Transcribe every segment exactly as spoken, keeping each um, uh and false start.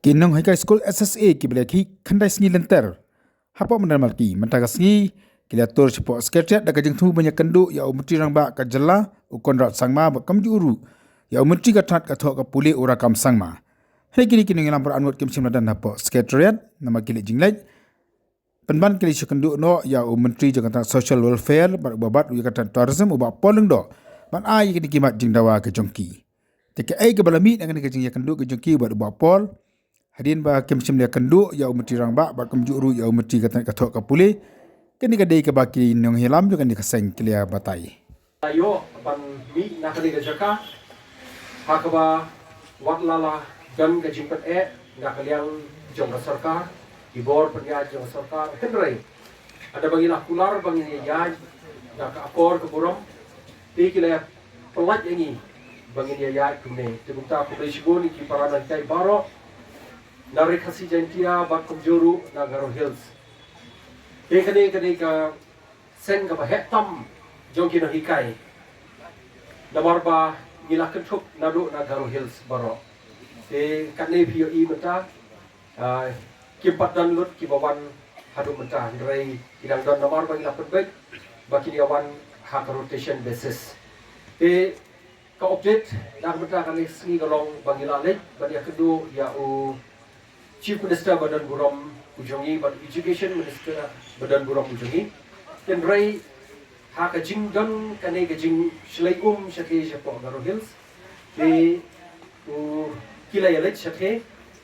Ki nonghikai skul S S A kiba la khih khyndai sngi lynter hapoh Mandalmati mynta ka sngi ki la tur shapoh Secretariat da ka jingthmu ban ïakynduh ïa u Myntri Rangbah ka jylla u Conrad Sangma bad kumjuh ruh ïa u Myntri ka tnat ka thoh ka pule u Rakkam Sangma. Hynrei kine ki nongïalam baroh arngut kim shym la don hapoh Secretariat namar ki leit jingleit. Pynban ki la ïakynduh noh ïa u Myntri jong ka tnat Social Welfare bad uba bat ïa ka tnat Tourism u Bah Paul Lyngdoh ban ai ïa kine ki mat jingdawa ka jong ki. Te kaei kaba la mih na kane ka jingïakynduh ka jong ki bad u Bah Paul? Hadien ba kim shym la ïakynduh ïa u Myntri Rangbah bad kumjuh ruh ïa u Myntri ka tnat ka thoh ka pule, kane ka dei kaba ki nongïalam jong kane ka seng ki la batai. Ïoh ban mih na kane ka jaka ha kaba wat la la don ka jingpyneh na ka liang jong ka sorkar, ki bor pynïaid jong ka sorkar, hynrei haba ngi la kular ba ngin ïaid da ka akor ka burom, te ki la pyllait ïa ngi ba ngin ïaid kumne. Te kumta khublei shibun ïa ki para nonghikai baroh na Ri Khasi Jaiñtia bad kumjuh ruh na Garo Hills. Te kane kane ka seng kaba heh tam jong ki nonghikai namar ba ngi la kynthup naduh na Garo Hills baroh. Te kane phi ïohi mynta, ah, kim pat don lut kiba wan haduh mynta, hynrei ki dang don namar ba ngi la pynbeit ba kin ïa wan ha ka rotation basis. Te ka update na ka bynta kane ka sngi ka long ba ngi la leit ban ïakynduh ïa u Chief Minister ba don burom u jong ngi bad Education Minister ba don burom u jong ngi. Hynrei ha ka jingdon kane ka jingshlei um shatei shapoh Garo Hills, te u ki la ïaleit shatei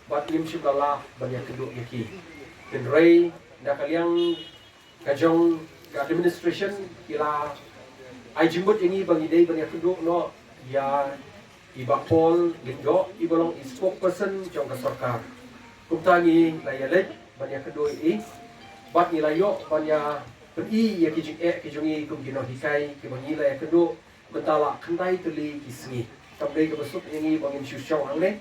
bad ngim shym la lah ban ïakynduh ïa ki. Hynrei na ka liang ka jong ka administration ki la ai jingmut ïa ngi ba ngi dei ban ïakynduh noh ïa i Bah Paul Lyngdoh iba long i spokesperson jong ka sorkar. Kumta ngi la ïaleit ban ïakynduh ïa i bad ngi la ïoh ban ïa pyni ïa ki jingeh ki jong ngi kum ki nonghikai kiba ngi la ïakynduh mynta la khyndai tylli ki sngi. Kam dei kaba suk ïa ngi ba ngin shu shong hangne,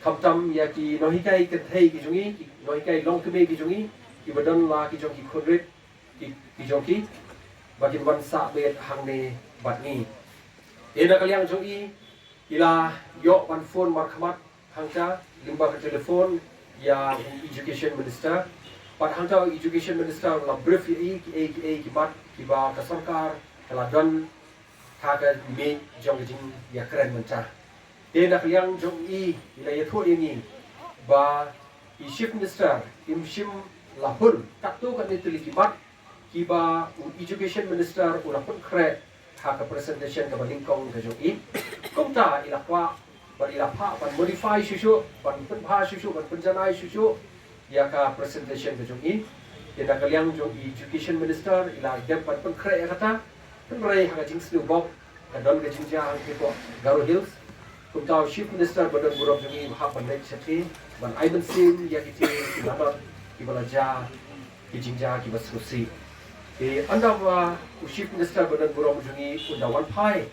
khamtam ïa ki nonghikai kynthei ki jong ngi, ki nonghikai longkmie ki jong ngi, kiba don la ki jong ki khun rit ki, ki jong ki ba kin wan sah beit hangne bad ngi. Te na ka liang jong i, i la ïoh ban phone markhmat hangta lyngba ka telephone ïa u Education Minister. Bad hangta u Education Minister u la brief ïa i kiei kiei ki mat kiba ka sorkar ka la don ha ka miej jong ka jingïakren mynta. Te na ka liang jong i, i la ïathuh ïa ngi ba i Chief Minister im shym la hun katto katne tylli ki mat kiba u Education Minister u la pynkhreh ha ka presentation kaba nyngkong ka jong i. Kumta i la kwah bad i la phah ban modify shuh shuh, ban pynbha shuh shuh, ban pynjanai shuh shuh ïa ka presentation ka jong i. Te na ka liang jong i Education Minister i la dep ban pynkhreh ïa kata. Hynrei ha ka jingsngewbok ka don ka jingjia hangtei hapoh Garo Hills. Kumta u Chief Minister ba don burom jong i u hap ban leit shatei ban ai mynsiem ïa kitei ki lanot kiba la jia, ki jingjia kiba sngewsih. Te ynda ba u Chief Minister ba don burom jong i un da wan phai,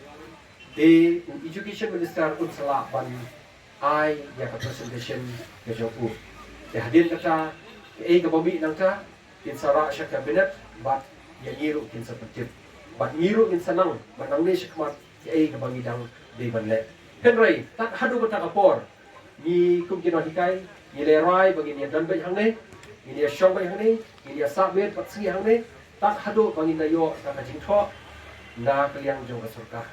te u Education Minister un sa lah ban ai ïa ka presentation ka jong u. Te hadien kata, kaei kaba mih nangta kin sa rah sha Cabinet bad ïa ngi ruh kin sa pyntip. Bad ngi ruh ngin sa nang ban nangne shakhmat kaei kaba ngi dang dei ban leh. Hynrei tad haduh kata ka por, ngi kum ki nonghikai ngi lehraiñ ba ngin ïa don beit hangne, ngin ïa shong beit hangne, ngin ïa sah miet bad sngi hangne tad haduh ba ngin da ïoh da ka jingthoh na ka liang jong ka sorkar.